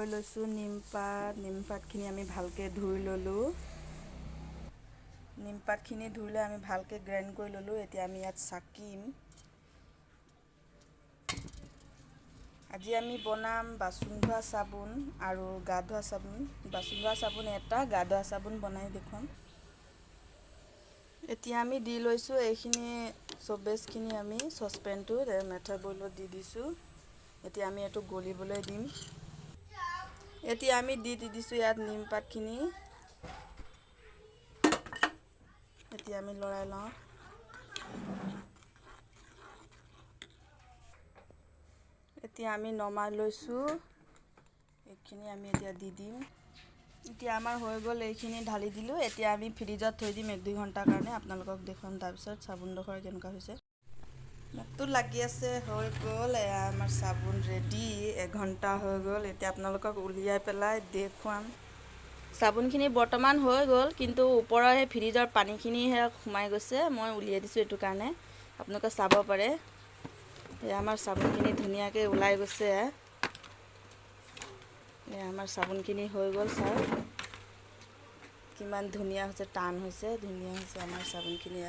লৈ লৈছোঁ নিমপাত। নিমপাতখিনি আমি ভালকৈ ধুই ল'লোঁ। নিমপাতখিনি ধুই লৈ আমি ভালকৈ গ্ৰাইণ্ড কৰি ল'লোঁ। এতিয়া আমি ইয়াত চাকিম। আজি আমি বনাম বাচন ধোৱা চাবোন আৰু গা ধোৱা চাবোন। বাচন ধোৱা চাবোন এটা, গা ধোৱা চাবোন বনাই দেখুৱাম। এতিয়া আমি দি লৈছোঁ এইখিনি চবেজখিনি আমি চচপেনটোত মেথা বইলত দি দিছোঁ। এতিয়া আমি এইটো গলিবলৈ দিম। এতিয়া আমি দি দি দিছোঁ ইয়াত নিমপাতখিনি। এতিয়া আমি লৰাই লওঁ। এতিয়া আমি নমাই লৈছোঁ। এইখিনি আমি এতিয়া দি দিম। এতিয়া আমাৰ হৈ গ'ল, এইখিনি ঢালি দিলোঁ। এতিয়া আমি ফ্ৰিজত থৈ দিম 1-2 ঘণ্টাৰ কাৰণে। আপোনালোকক দেখুৱাম তাৰপিছত চাবোনডোখৰ কেনেকুৱা হৈছে। মোকতো লাগি আছে হৈ গ'ল। এয়া আমাৰ চাবোন ৰেডি, 1 ঘণ্টা হৈ গ'ল। এতিয়া আপোনালোকক উলিয়াই পেলাই দেখুৱাম। চাবোনখিনি বৰ্তমান হৈ গ'ল, কিন্তু ওপৰৰ সেই ফ্ৰিজৰ পানীখিনিহে সোমাই গৈছে। মই উলিয়াই দিছোঁ এইটো কাৰণে আপোনালোকে চাব পাৰে। এয়া আমাৰ চাবোনখিনি ধুনীয়াকৈ ওলাই গৈছে। এয়া আমাৰ চাবোনখিনি হৈ গ'ল। চাওক কিমান ধুনীয়া হৈছে, টান হৈছে, ধুনীয়া হৈছে আমাৰ চাবোনখিনি।